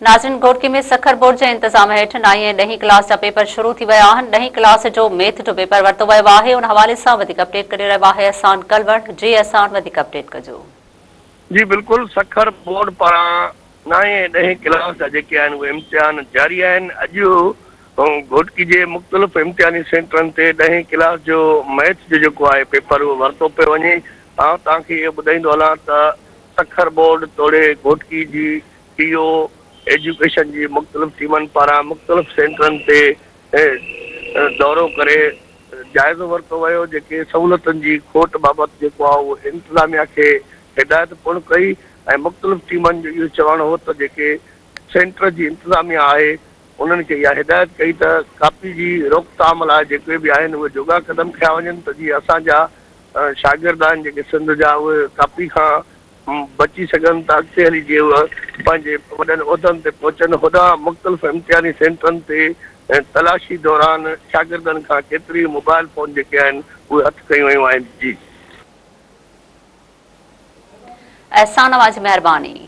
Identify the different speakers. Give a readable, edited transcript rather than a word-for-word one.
Speaker 1: ناظرين گهوٽڪي ۾ سکر بورڊ جي انتظام هيٺ نائين ۽ ڏهين ڪلاس جا پيپر شروع ٿي ويا آهن، ڏهين ڪلاس جو ميٿ جو پيپر ورتو ويو آهي، ان حوالي سان وڌيڪ اپڊيٽ ڪري رهيو آهي احسان ڪلوڙ، جي احسان وڌيڪ اپڊيٽ ڪجو.
Speaker 2: جي بلڪل سکر بورڊ پاران نائين ۽ ڏهين ڪلاس جا جيڪي آهن اهي امتحان جاري آهن، اڄ گهوٽڪي جي مختلف امتحاني سينٽرن تي ڏهين ڪلاس جو ميٿ جو جيڪو آهي پيپر اهو ورتو پيو وڃي، آئون توهان کي اهو ٻڌائيندو هلان ته سکر بورڊ توڙي گهوٽڪي جي ٽي او ايجوڪيشن جي مختلف ٽيمن پاران مختلف سينٽرن تي دورو ڪري جائزو ورتو ويو جيڪي سهولتن جي کوٽ بابت جيڪو آهي اهو انتظاميا کي هدايت پڻ ڪئي ۽ مختلف ٽيمن جو اهو چوڻ هو ته جيڪي سينٽر جي انتظاميا آهي انهن کي اها هدايت ڪئي ته ڪاپي جي روڪٿام لاء جيڪي به آهن اهي جوڳا قدم کنيا وڃن ته جيئن اسان جا شاگرد آهن جيڪي سنڌ جا اهي ڪاپي کان بچي سگهن ته اڳتي هلي جي اهي پنهنجي وڏن عهدن تي پهچن. هوڏانهن مختلف امتحاني سينٽرن تي تلاشي دوران شاگردن کان ڪيتريون ئي موبائل فون جيڪي آهن اهي هٿ ڪيون ويون آهن. جي.
Speaker 1: احسان اوهان جي مهرباني.